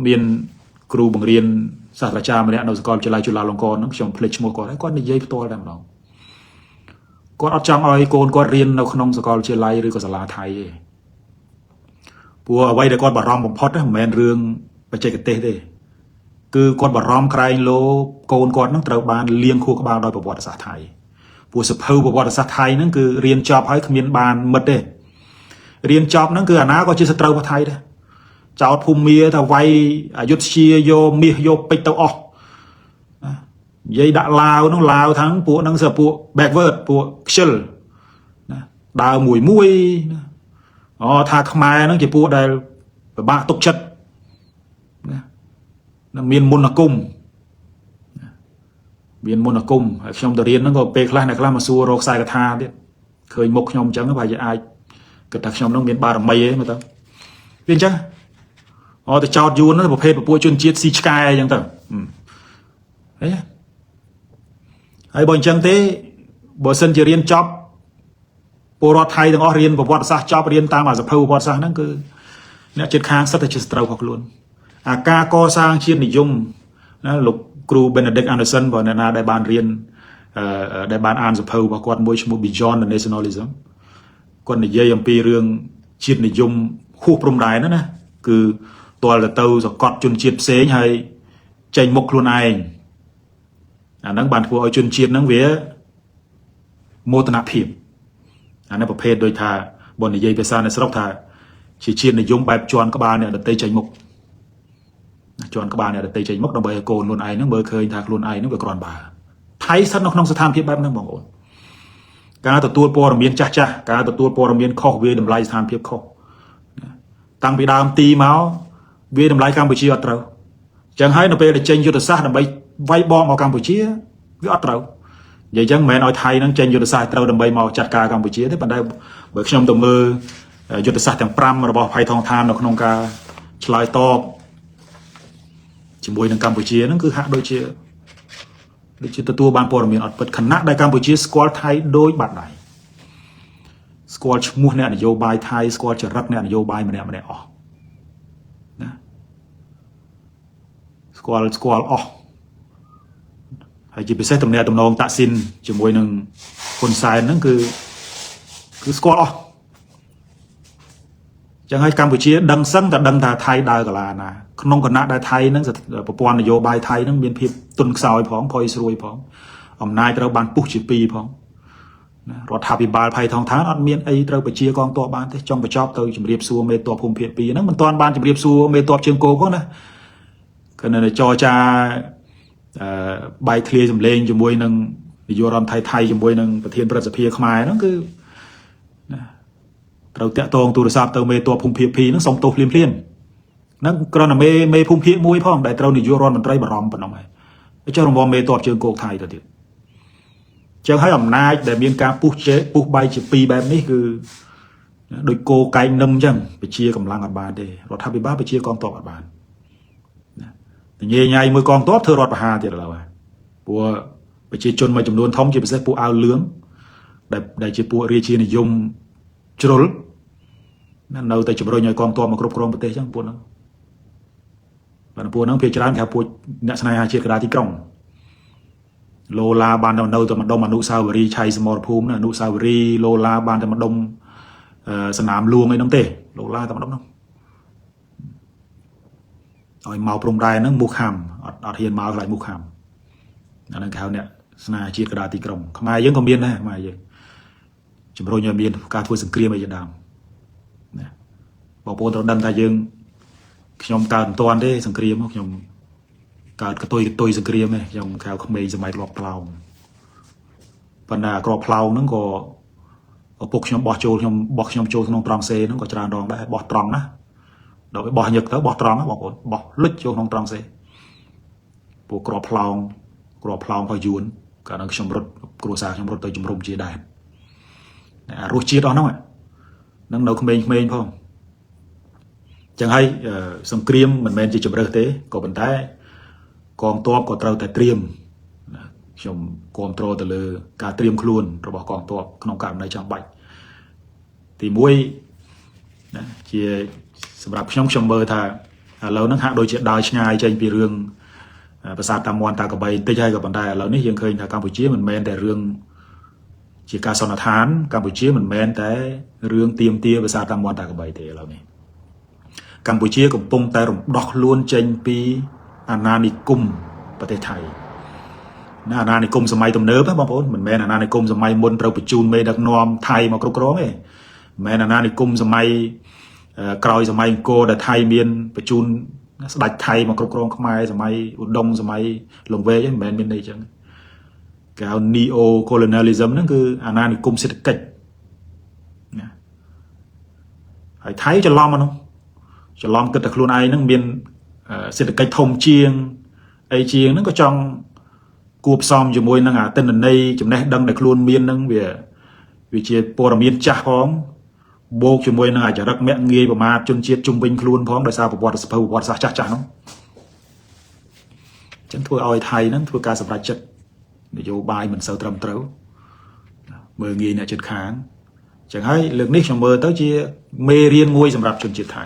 មានគ្រូបង្រៀនសាស្ត្រាចារ្យម្នាក់នៅសាកលវិទ្យាល័យจุฬាលង្កនហ្នឹងខ្ញុំភ្លេចឈ្មោះគាត់ហើយគាត់និយាយផ្ទាល់តែម្ដងគាត់អត់ចង់ឲ្យកូនគាត់រៀននៅក្នុងសាកលវិទ្យាល័យឬក៏សាលាថៃទេព្រោះអ្វីដែលគាត់បារម្ភបំផុតមិនមែនរឿងបច្ចេកទេសទេគឺគាត់បារម្ភក្រែងលោកូនគាត់នឹងត្រូវបានលៀងខួរក្បាលដោយប្រវត្តិសាស្ត្រថៃព្រោះសភៅប្រវត្តិសាស្ត្រថៃហ្នឹងគឺរៀនចប់ហើយគ្មានបានមិត្តទេរៀនចប់ហ្នឹងគឺអាណាក៏ជាសត្រូវរបស់ថៃដែរចោតភូមិថាវាយអយុធ្យាយកមាសយកពេជ្រទៅអស់និយាយដាក់ឡាវហ្នឹងឡាវทั้งពួកហ្នឹងសើពួក backward ពួកខ្ជិលណាដើរមួយមួយណាអូថាខ្មែរហ្នឹងជាពួកដែលពិបាកទុកចិត្តណាមានមុនអាគមមានមុនអាគមហើយខ្ញុំទៅរៀនហ្នឹងក៏ពេលខ្លះអ្នកខ្លះមកសួររកខ្សែកថាទៀតឃើញមុខខ្ញុំអញ្ចឹងប្រហែលជាអាចគិតថាខ្ញុំហ្នឹងមានបារមីអីមើលទៅវាអញ្ចឹងអូទៅចោតយួនហ្នឹងប្រភេទពពួកជនជាតិស៊ីឆ្កែអញ្ចឹងទៅហីហើយបើអញ្ចឹងទេបើសិនជារៀនចប់ពលរដ្ឋថៃទាំងអស់រៀនប្រវត្តិសាស្ត្រចប់រៀនតាមអាសភៅប្រវត្តិសាស្ត្រហ្នឹងគឺអ្នកជិតខាងសិតតែជាសត្រូវរបស់ខ្លួនអាការកសាងជាតិនិយមណាលោកគ្រូ Benedict Anderson បើអ្នកណាដែលបានរៀនដែលបានអានសភៅរបស់គាត់មួយឈ្មោះ Beyond the Nationalism គាត់និយាយអំពីរឿងជាតិនិយមហួសព្រំដែនណាគឺទាល់ទៅទៅសកត់ជនជាតិផ្សេងហើយចេញមុខខ្លួនឯងអាហ្នឹងបានធ្វើឲ្យជនជាតិហ្នឹងវាមោទនភាពអានេះប្រភេទដូចថាបើនិយាយភាសានៅស្រុកថាជាជាតិនិយមបែបជន់ក្បាលអ្នកដតីចេញមុខជន់ក្បាលអ្នកដតីចេញមុខដើម្បីឲ្យកូនខ្លួនឯងហ្នឹងមើលឃើញថាខ្លួនឯងហ្នឹងវាគ្រាន់បើថៃស្ថិតនៅក្នុងស្ថានភាពបែបហ្នឹងបងប្អូនការទទួលព័ត៌មានចាស់ចាស់ការទទួលព័ត៌មានខុសវាតម្លៃស្ថានភាពខុសតាំងពីដើមទីមកវាតម្លៃកម្ពុជាអត់ត្រូវអញ្ចឹងហើយនៅពេលដែលចេញយុទ្ធសាស្ត្រដើម្បីវាយបងមកកម្ពុជាវាអត់ត្រូវនិយាយអញ្ចឹងមិនមែនឲ្យថៃនឹងចេញយុទ្ធសាស្ត្រត្រូវដើម្បីមកចាត់ការកម្ពុជាទេប៉ុន្តែបើខ្ញុំទៅមើលយុទ្ធសាស្ត្រទាំង5របស់ផៃថងឋាននៅក្នុងការឆ្លើយតបជាមួយនឹងកម្ពុជាហ្នឹងគឺហាក់ដូចជាទទួលបានព័ត៌មានអត់ពិតខណៈដែលកម្ពុជាស្គាល់ថៃដូចបាត់ដៃស្គាល់ឈ្មោះអ្នកនយោបាយថៃស្គាល់ចរិតអ្នកនយោបាយម្នាក់ម្នាក់អស់ណាស្គាល់អស់ហើយជាពិសេសទំនាក់ទំនងតាក់ស៊ីនជាមួយនឹងហ៊ុនសែនហ្នឹងគឺស្គាល់អស់ចឹងហើយកម្ពុជាដឹងសឹងតែដឹងថាថៃដើរកាឡាណាក្នុងគណៈដែលថៃហ្នឹងប្រព័ន្ធនយោបាយថៃហ្នឹងមានភាពទន់ខ្សោយផងផុយស្រួយផងអំណាចត្រូវបានពុះជាពីរផងណារដ្ឋាភិបាលផៃថងឋានអត់មានអីត្រូវបជាកងទ័ពបានទេចង់បញ្ចប់ទៅជម្រាបសួរមេតបភូមិភាគ2ហ្នឹងមិនទាន់បានជម្រាបសួរមេតបជើងគោកផងណាគឺនៅចរចាអឺបែកធ្លាយសម្លេងជាមួយនឹង នាយករដ្ឋមន្ត្រីថៃជាមួយនឹងប្រធានព្រឹទ្ធសភាខ្មែរហ្នឹងគឺណាត្រូវតាក់ទងទូរស័ព្ទទៅមេតបភូមិភាគ2ហ្នឹងសុំទោសភ្លាមភ្លាមហ្នឹងគ្រាន់តែមេភូមិភាគមួយផងដែលត្រូវនាយករដ្ឋមន្ត្រីបារម្ភប៉ុណ្ណឹងហើយចុះរង្វាស់មេតបជើងគោកថៃទៅទៀតចឹងហើយអំណាចដែលមានការពុះចេពុះបែកជាពីរបែបនេះគឺដូចគោកែងនឹមចឹងពជាកម្លាំងអត់បានទេរដ្ឋាភិបាលពជាកងទ័ពអត់បានណាញ៉ៃញ៉ៃមួយកងទ័ពធ្វើរដ្ឋប្រហារទៀតឥឡូវហើយព្រោះប្រជាជនមួយចំនួនធំជាពិសេសពួកអាវលឿងដែលជាពួករាជានិយមជ្រុលនៅតែជំរុញឲ្យកងទ័ពមកគ្រប់គ្រងប្រទេសចឹងពួកហ្នឹងបាទពួកហ្នឹងភាគច្រើនគេហៅពួកអ្នកស្នេហាជាតិកណ្ដាលទីក្រុងឡូឡាបាននៅតែម្ដុំអនុស្សាវរីយ៍ឆៃសមរភូមិណាអនុស្សាវរីយ៍ឡូឡាបានតែម្ដុំសនាមលួងអីហ្នឹងទេឡូឡាតែម្ដុំហ្នឹងឲ្យមកព្រំដែនហ្នឹងមូខាំអត់ហ៊ានមកខ្លាចមូខាំអាហ្នឹងគេហៅអ្នកស្នេហាជាតិកណ្ដាលទីក្រុងខ្មែរយើងក៏មានដែរខ្មែរយើងជំរុញឲ្យមានការធ្វើសង្គ្រាមអីជាដើមណាបងប្អូនត្រូវដឹងថាយើងខ្ញុំកើតមិនទាន់ទេសង្គ្រាមខ្ញុំកើតកតុយកតុយសង្គ្រាមទេខ្ញុំក្រៅក្មេងសម័យក្របផ្លោងប៉ុន្តែក្របផ្លោងហ្នឹងក៏ឪពុកខ្ញុំបោះចូលខ្ញុំបោះខ្ញុំចូលក្នុងត្រង់សេហ្នឹងក៏ច្រើនដងដែរបោះត្រង់ណាដល់ពេលបោះញឹកទៅបោះត្រង់បងប្អូនបោះលុចចូលក្នុងត្រង់សេពួកក្របផ្លោងក្របផ្លោងក៏យួនកាលហ្នឹងខ្ញុំរត់គ្រួសារខ្ញុំរត់ទៅជំរុំជាដែរអារសជាតិអស់ហ្នឹងហ្នឹងនៅក្មេងៗផងចឹងហើយសង្គ្រាមមិនមែនជាជំរើសទេក៏ប៉ុន្តែកងទ័ពក៏ត្រូវតែត្រៀមខ្ញុំគ្រប់គ្រងទៅលើការត្រៀមខ្លួនរបស់កងទ័ពក្នុងករណីចាំបាច់ទី1ណាជាសម្រាប់ខ្ញុំខ្ញុំមើលថាឥឡូវហ្នឹងហាក់ដូចជាដើរឆ្ងាយចេញពីរឿងប្រាសាទតាមាន់តាកបីបន្តិចហើយក៏ប៉ុន្តែឥឡូវនេះយើងឃើញថាកម្ពុជាមិនមែនតែរឿងជាការសន្និដ្ឋានកម្ពុជាមិនមែនតែរឿងទៀមទាប្រាសាទតាមាន់តាកបីទេឥឡូវនេះកម្ពុជាកំពុងតែរំដោះខ្លួនចេញពីអាណានិគមប្រទេសថៃណាអាណានិគមសម័យទំនើបណាបងប្អូនមិនមែនអាណានិគមសម័យមុនត្រូវបញ្ជូនមេដឹកនាំថៃមកគ្រប់គ្រងទេមិនមែនអាណានិគមសម័យក្រោយសម័យអង្គរដែលថៃមានបញ្ជូនស្ដេចថៃមកគ្រប់គ្រងខ្មែរសម័យឧដុង្គសម័យលង្វែកមិនមែនមានន័យចឹងគេហៅ neo colonialism ហ្នឹងគឺអាណានិគមសេដ្ឋកិច្ចណាហើយថៃច្រឡំអានោះច្រឡំគិតតែខ្លួនឯងហ្នឹងមានសេដ្ឋកិច្ចធំជាងអីជាងហ្នឹងក៏ចង់គួបផ្សំជាមួយនឹងអាទិន្នន័យចំណេះដឹងដែលខ្លួនមានហ្នឹងវាជាព័ត៌មានចាស់ផងបូកជាមួយនឹងអាចរិតមាក់ងាយប្រមាថជនជាតិជុំវិញខ្លួនផងដោយសារប្រវត្តិសភៅប្រវត្តិសាស្ត្រចាស់ចាស់ហ្នឹងចឹងធ្វើឲ្យថៃហ្នឹងធ្វើការសម្រេចចិត្តនយោបាយមិនសូវត្រឹមត្រូវមើលងាយអ្នកជិតខាងចឹងហើយលើកនេះខ្ញុំមើលទៅជាមេរៀនមួយសម្រាប់ជនជាតិថៃ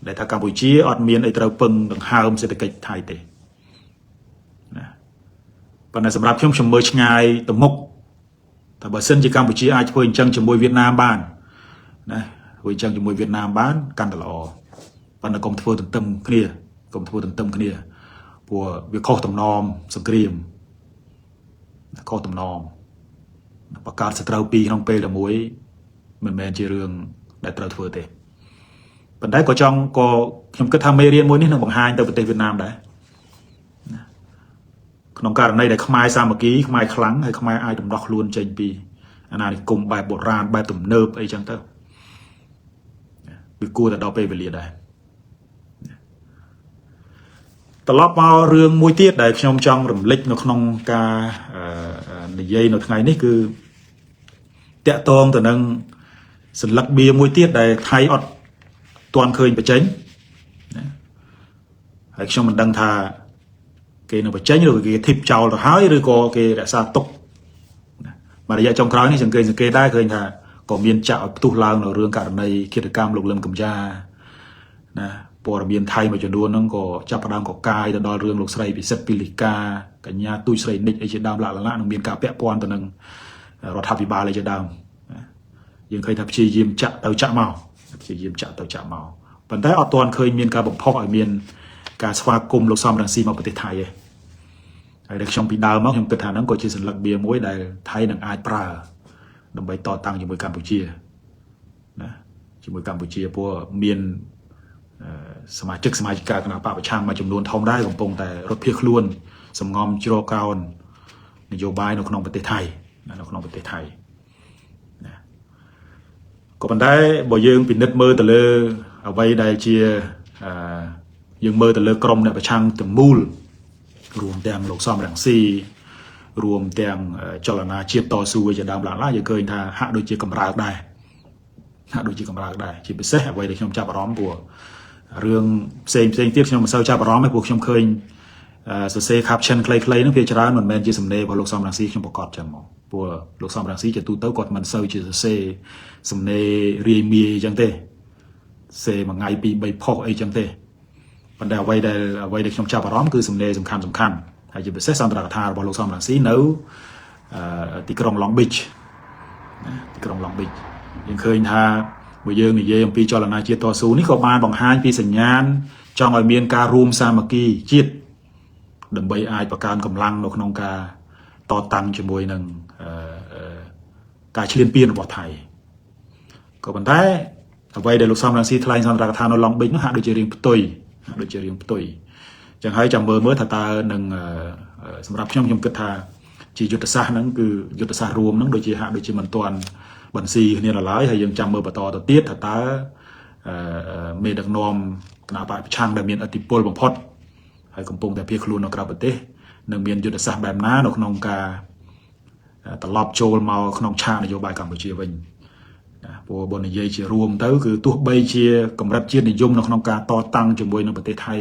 ដែលថាកម្ពុជាអត់មានអីត្រូវពឹងដង្ហើមសេដ្ឋកិច្ចថៃទេណាប៉ុន្តែសម្រាប់ខ្ញុំខ្ញុំមើលឆ្ងាយទៅមុខតែបើសិនជាកម្ពុជាអាចធ្វើអញ្ចឹងជាមួយវៀតណាមបានណាធ្វើអញ្ចឹងជាមួយវៀតណាមបានកាន់តែល្អប៉ុន្តែកុំធ្វើទន្ទឹមគ្នាកុំធ្វើទន្ទឹមគ្នាព្រោះវាខុសតំណមសង្គ្រាមខុសតំណមបង្កើតសត្រូវពីរក្នុងពេលតែមួយមិនមែនជារឿងដែលត្រូវធ្វើទេប៉ុន្តែក៏ចង់ក៏ខ្ញុំគិតថាមេរៀនមួយនេះនឹងបង្ហាញទៅប្រទេសវៀតណាមដែរក្នុងករណីដែលខ្មែរសាមគ្គីខ្មែរខ្លាំងហើយខ្មែរអាចរំដោះខ្លួនចេញពីអាណានិគមបែបបុរាណបែបទំនើបអីចឹងទៅវាគួរតែដល់ពេលវេលាដែរត្រឡប់មករឿងមួយទៀតដែលខ្ញុំចង់រំលេចនៅក្នុងការនិយាយនៅថ្ងៃនេះគឺតាក់ទងទៅនឹងសន្លឹកបៀមួយទៀតដែលថៃអត់ទាន់ឃើញបញ្ចេញណាហើយខ្ញុំមិនដឹងថាគេនឹងបញ្ចេញឬគេធីបចោលទៅហើយឬក៏គេរក្សាទុកណាមួយរយៈចុងក្រោយនេះសង្កេតសង្កេតដែរឃើញថាក៏មានចាក់ឲ្យផ្ទុះឡើងនៅរឿងករណីឃាតកម្មលោកលឹមកំយ៉ាណាព័ត៌មានថៃមួយចំនួនហ្នឹងក៏ចាប់ផ្ដើមកកាយទៅដល់រឿងលោកស្រីពិសិដ្ឋពីលិកាកញ្ញាទូចស្រីនិចអីជាដើមលាក់លនឹងមានការពាក់ព័ន្ធទៅនឹងរដ្ឋាភិបាលអីជាដើមយើងឃើញថាព្យាយាមចាក់ទៅចាក់មកព្យាយាមចាក់ទៅចាក់មកប៉ុន្តែអត់ទាន់ឃើញមានការបំផុសឲ្យមានការស្វាគមន៍លោកសំរងស៊ីមកប្រទេសថៃទេហើយដែលខ្ញុំពីដើមមកខ្ញុំគិតថាហ្នឹងក៏ជាសន្លឹកបៀមួយដែលថៃនឹងអាចប្រើដើម្បីតតាំងជាមួយកម្ពុជាណាជាមួយកម្ពុជាព្រោះមានសមាជិកសមាជិកាគណៈបកប្រឆាំងមួយចំនួនធំដែរកំពុងតែរត់ភៀសខ្លួនសំងំជ្រកកោន នយោបាយនៅក្នុងប្រទេសថៃនៅក្នុងប្រទេសថៃណាក៏ប៉ុន្តែបើយើងពិនិត្យមើលទៅលើអ្វីដែលជាយើងមើលទៅលើក្រុមអ្នកប្រឆាំងទាំងមូលរួមទាំងលោកសំរងស៊ីរួមទាំងចលនាជាតិតស៊ូជាដើមឡើងយើងឃើញថាហាក់ដូចជាកម្រើកដែរហាក់ដូចជាកម្រើកដែរជាពិសេសអ្វីដែលខ្ញុំចាប់អារម្មណ៍ព្រោះរឿងផ្សេងផ្សេងទៀតខ្ញុំមិនសូវចាប់អារម្មណ៍ទេព្រោះខ្ញុំឃើញសរសេរ caption ខ្លីៗហ្នឹងវាច្រើនមិនមែនជាសំណេររបស់លោកសំរងស៊ីខ្ញុំប្រកាសចឹងមកព្រោះលោកសំរងស៊ីជាទូទៅគាត់មិនសូវជាសរសេរសំណេររាយមាយអញ្ចឹងទេសេមួយថ្ងៃ2 3ផុសអីចឹងទេប៉ុន្តែអ្វីដែលអ្វីដែលខ្ញុំចាប់អារម្មណ៍គឺសំណេរសំខាន់សំខាន់ហើយជាពិសេសសន្ទរកថារបស់លោកសំរងស៊ីនៅទីក្រុង Long Beach ណាទីក្រុង Long Beach យើងឃើញថាបើយើងនិយាយអំពីចលនាជាតិតស៊ូនេះក៏បានបង្ហាញពីសញ្ញាណចង់ឲ្យមានការរួមសាមគ្គីជាតិដើម្បីអាចបង្កើនកម្លាំងនៅក្នុងការតតាំងជាមួយនឹងការឈ្លានពានរបស់ថៃក៏ប៉ុន្តែអ្វីដែលលោកសំរងស៊ីថ្លែងសន្ទរកថានៅ Long Beach នោះហាក់ដូចជារៀងផ្ទុយហាក់ដូចជារៀងផ្ទុយចឹងហើយចាំមើលមើលថាតើនឹងសម្រាប់ខ្ញុំខ្ញុំគិតថាជាយុទ្ធសាស្ត្រហ្នឹងគឺយុទ្ធសាស្ត្ររួមហ្នឹងដូចជាហាក់ដូចជាមិនទាន់បន្ស៊ីគ្នាដល់ឡើយហើយយើងចាំមើលបន្តទៅទៀតថាតើមេដឹកនាំគណបក្សប្រឆាំងដែលមានឥទ្ធិពលបំផុតហើយកំពុងតែភៀសខ្លួននៅក្រៅប្រទេសនឹងមានយុទ្ធសាស្ត្របែបណានៅក្នុងការត្រឡប់ចូលមកក្នុងឆាកនយោបាយកម្ពុជាវិញណាព្រោះបើនិយាយជារួមទៅគឺទោះបីជាកម្រិតជាតិនិយមនៅក្នុងការតតាំងជាមួយនឹងប្រទេសថៃ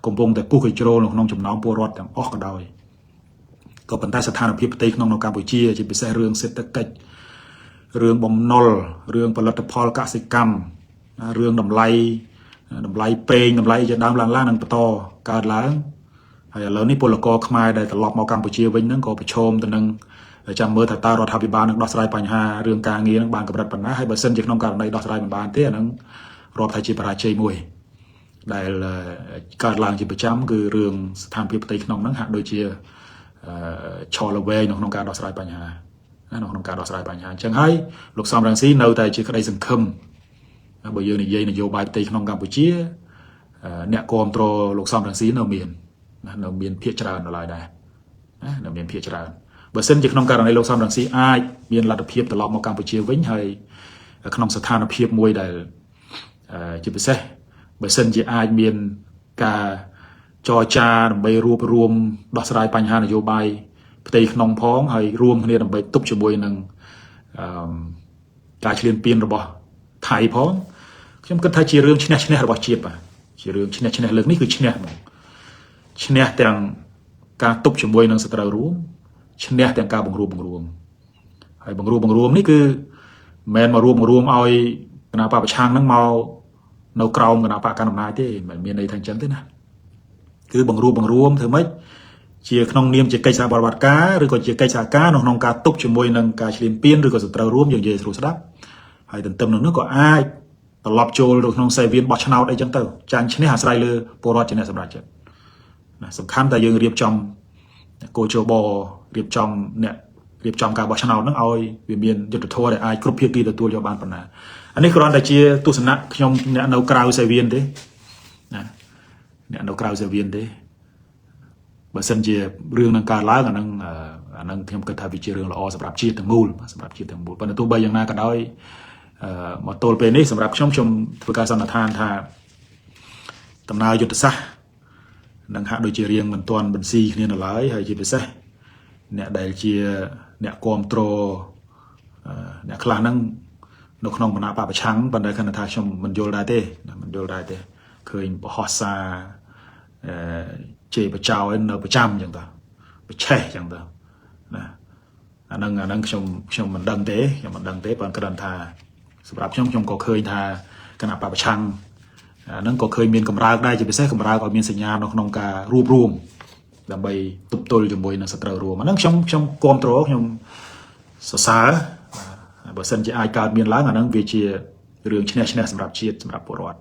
កំពុងតែពុះកញ្ជ្រោលនៅក្នុងចំណោមពលរដ្ឋទាំងអស់ក៏ដោយក៏ប៉ុន្តែស្ថានភាពផ្ទៃក្នុងនៅកម្ពុជាជាពិសេសរឿងសេដ្ឋកិច្ចរឿងបំណុលរឿងផលិតផលកសិកម្មរឿងតម្លៃតម្លៃប្រេងតម្លៃជាដើមឡើងឡើងនឹងបន្តកើតឡើងហើយឥឡូវនេះពលករខ្មែរដែលត្រឡប់មកកម្ពុជាវិញហ្នឹងក៏ប្រឈមទៅនឹងចាំមើលថាតើរដ្ឋាភិបាលនឹងដោះស្រាយបញ្ហារឿងការងារនឹងបានកម្រិតប៉ុណ្ណាហើយបើសិនជាក្នុងករណីដោះស្រាយមិនបានទេអាហ្នឹងរាប់ថាជាបរាជ័យមួយដែលកើតឡើងជាប្រចាំគឺរឿងស្ថានភាពផ្ទៃក្នុងហ្នឹងហាក់ដូចជាឆលវែងនៅក្នុងការដោះស្រាយបញ្ហានៅក្នុងការដោះស្រាយបញ្ហាអញ្ចឹងហើយលោកសំរងស៊ីនៅតែជាក្តីសង្ឃឹមបើយើងនិយាយនយោបាយផ្ទៃក្នុងកម្ពុជាអ្នកគ្រប់គ្រងលោកសំរងស៊ីនៅមាននៅមានភាគច្រើននៅឡើយដែរណានៅមានភាគច្រើនបើសិនជាក្នុងករណីលោកសំរងស៊ីអាចមានលទ្ធភាពត្រឡប់មកកម្ពុជាវិញហើយក្នុងស្ថានភាពមួយដែលជាពិសេសបើសិនជាអាចមានការចរចាដើម្បីរួបរួមដោះស្រាយបញ្ហានយោបាយផ្ទៃក្នុងផងហើយរួមគ្នាដើម្បីទប់ជាមួយនឹងអឺការឈ្លានពានរបស់ថៃផងខ្ញុំគិតថាជារឿងឈ្នះឈ្នះរបស់ជាតិបាទជារឿងឈ្នះឈ្នះលើកនេះគឺឈ្នះហ្មងឈ្នះទាំងការទប់ជាមួយនឹងសត្រូវរួមឈ្នះទាំងការបង្រួបបង្រួមហើយបង្រួបបង្រួមនេះគឺមិនមែនមករួមបង្រួមឲ្យគណបក្សប្រឆាំងហ្នឹងមកនៅក្រោមគណបក្សកាន់អំណាចទេមិនមានន័យថាអញ្ចឹងទេណាគឺបង្រួបបង្រួមធ្វើម៉េចជាក្នុងនាមជាកិច្ចសហប្រតិបត្តិការឬក៏ជាកិច្ចសហការនៅក្នុងការទប់ជាមួយនឹងការឈ្លានពានឬក៏សត្រូវរួមយើងនិយាយស្រួលស្ដាប់ហើយទន្ទឹមនឹងនោះក៏អាចត្រឡប់ចូលទៅក្នុងសេវៀនបោះឆ្នោតអីចឹងទៅចាញ់ឈ្នះអាស្រ័យលើពលរដ្ឋជាអ្នកសម្រេចចិត្តណាសំខាន់តែយើងរៀបចំគោជបរៀបចំអ្នករៀបចំការបោះឆ្នោតហ្នឹងឲ្យវាមានយុត្តិធម៌ដែលអាចគ្រប់ភាគីទទួលយកបានប៉ុណ្ណាអានេះគ្រាន់តែជាទស្សនៈខ្ញុំអ្នកនៅក្រៅសេវៀនទេណាអ្នកនៅក្រៅសេវៀនទេបើសិនជារឿងនឹងកើតឡើងអានឹងអានឹងខ្ញុំគិតថាវាជារឿងល្អសម្រាប់ជាតិទាំងមូលសម្រាប់ជាតិទាំងមូលប៉ុន្តែទោះបីយ៉ាងណាក៏ដោយមកទល់ពេលនេះសម្រាប់ខ្ញុំខ្ញុំធ្វើការសន្និដ្ឋានថាដំណើរយុទ្ធសាស្ត្រនឹងហាក់ដូចជារៀងមិនទាន់បន្ស៊ីគ្នានៅឡើយហើយជាពិសេសអ្នកដែលជាអ្នកគ្រប់គ្រងអ្នកខ្លះហ្នឹងនៅក្នុងគណបក្សប្រឆាំងប៉ុន្តែខណៈថាខ្ញុំមិនយល់ដែរទេមិនយល់ដែរទេឃើញបរោះសារអឺជេរបចោនៅប្រចាំអញ្ចឹងតើប្រឆេះអញ្ចឹងតើណាអាហ្នឹងអាហ្នឹងខ្ញុំខ្ញុំមិនដឹងទេខ្ញុំមិនដឹងទេប៉ុន្តែគ្រាន់ថាសម្រាប់ខ្ញុំខ្ញុំក៏ឃើញថាគណបក្សប្រឆាំងអាហ្នឹងក៏ឃើញមានកម្រើកដែរជាពិសេសកម្រើកឲ្យមានសញ្ញានៅក្នុងការរួបរួមដើម្បីទប់ទល់ជាមួយនឹងសត្រូវរួមអាហ្នឹងខ្ញុំខ្ញុំគ្រប់គ្រងខ្ញុំសរសើរបើសិនជាអាចកើតមានឡើងអាហ្នឹងវាជារឿងឈ្នះឈ្នះសម្រាប់ជាតិសម្រាប់ពលរដ្ឋ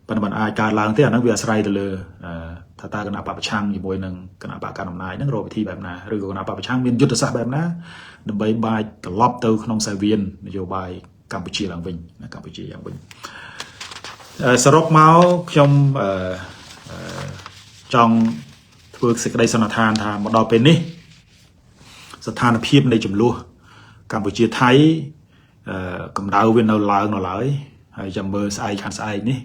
ប៉ុន្តែមិនអាចកើតឡើងទេអាហ្នឹងវាអាស្រ័យទៅលើថាតើគណបក្សប្រឆាំងជាមួយនឹងគណបក្សកាន់អំណាចហ្នឹងរកវិធីបែបណាឬក៏គណបក្សប្រឆាំងមានយុទ្ធសាស្ត្របែបណាដើម្បីបាចត្រឡប់ទៅក្នុងសាវៀននយោបាយកម្ពុជាឡើងវិញណាកម្ពុជាយ៉ាងវិញសរុបមកខ្ញុំចង់ធ្វើសេចក្តីសន្និដ្ឋានថាមកដល់ពេលនេះ ស្ថានភាពនៃចំនួនកម្ពុជាថៃកម្ដៅវានៅឡើងនៅឡើយហើយចាំមើលស្អែកខាងស្អែកនេះ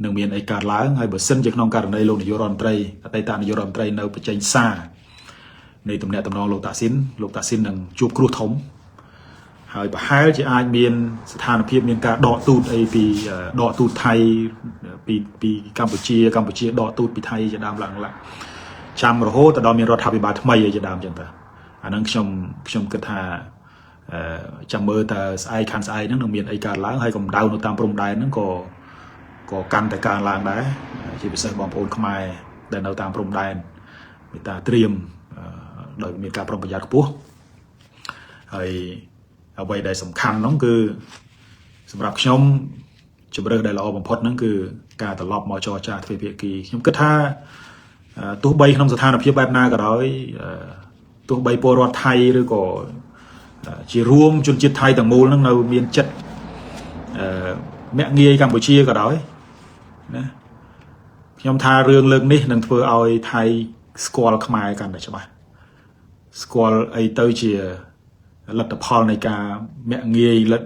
នឹងមានអីកើតឡើងហើយបើសិនជាក្នុងករណីលោកនាយករដ្ឋមន្ត្រីអតីតនាយករដ្ឋមន្ត្រីនៅបញ្ចេញសារនៃទំនាក់ទំនងលោកតាស៊ីនលោកតាស៊ីននឹងជួបគ្រោះធំហើយប្រហែលជាអាចមានស្ថានភាពមានការដកទូតអីពីដកទូតថៃពីពីកម្ពុជាកម្ពុជាដកទូតពីថៃជាដើមឡើងឡើងចាំរហូតទៅដល់មានរដ្ឋាភិបាលថ្មីអីជាដើមចឹងទៅអាហ្នឹងខ្ញុំខ្ញុំគិតថាអឺចាំមើលតើស្អែកខាងស្អែកហ្នឹងនឹងមានអីកើតឡើងហើយកម្ដៅនៅតាមព្រំដែនហ្នឹងក៏ក៏កាន់តែកើនឡើងដែរជាពិសេសបងប្អូនខ្មែរដែលនៅតាមព្រំដែនមេត្តាត្រៀមដោយមានការប្រុងប្រយ័ត្នខ្ពស់ហើយអ្វីដែលសំខាន់នោះគឺសម្រាប់ខ្ញុំជំរើសដែលល្អបំផុតហ្នឹងគឺការត្រឡប់មកចរចាទ្វេភាគីខ្ញុំគិតថាទោះបីក្នុងស្ថានភាពបែបណាក៏ដោយទោះបីពលរដ្ឋថៃឬក៏ជារួមជនជាតិថៃទាំងមូលហ្នឹងនៅមានចិត្តអឺមាក់ងាយកម្ពុជាក៏ដោយណាខ្ញុំថារឿងលើកនេះនឹងធ្វើឲ្យថៃស្គាល់ខ្មែរកាន់តែច្បាស់ស្គាល់អីទៅជាលទ្ធផលនៃការមាក់ងាយលទ្ធ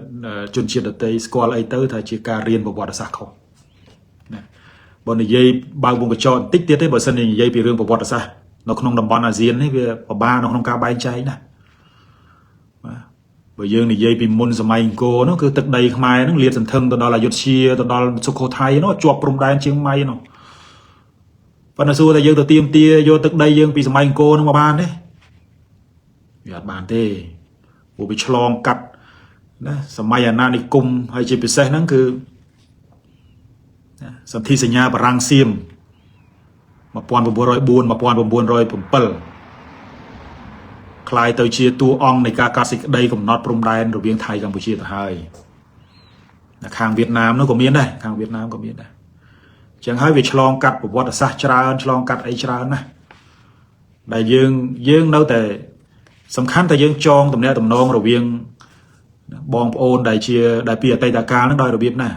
ជនជាតិដទៃស្គាល់អីទៅថាជាការរៀនប្រវត្តិសាស្ត្រខុសណាបើនិយាយបើកវងកញ្ចក់បន្តិចទៀតទេបើសិនជានិយាយពីរឿងប្រវត្តិសាស្ត្រនៅក្នុងតំបន់អាស៊ាននេះវាពិបាកនៅក្នុងការបែងចែកណាបាទបើយើងនិយាយពីមុនសម័យអង្គរនោះគឺទឹកដីខ្មែរហ្នឹងលាតសន្ធឹងទៅដល់អយុធ្យាទៅដល់សុខូថៃនោះជាប់ព្រំដែនជៀងម៉ៃនោះប៉ុន្តែសួរតែយើងទៅទៀមទាយកទឹកដីយើងពីសម័យអង្គរនោះមកបានទេវាអត់បានទេព្រោះវាឆ្លងកាត់ណាសម័យអាណានិគមហើយជាពិសេសហ្នឹងគឺសន្ធិសញ្ញាបារាំងសៀម1904 1907ក្លាយទៅជាតួអង្គនៃការកាត់សេចក្តីកំណត់ព្រំដែនរវាងថៃកម្ពុជាទៅហើយខាងវៀតណាមនោះក៏មានដែរខាងវៀតណាមក៏មានដែរអញ្ចឹងហើយវាឆ្លងកាត់ប្រវត្តិសាស្ត្រច្រើនឆ្លងកាត់អីច្រើនណាស់ដែលយើងយើងនៅតែសំខាន់តែយើងចងទំនាក់ទំនងរវាងបងប្អូនដែលជាដែលពីអតីតកាលហ្នឹងដោយរបៀបណា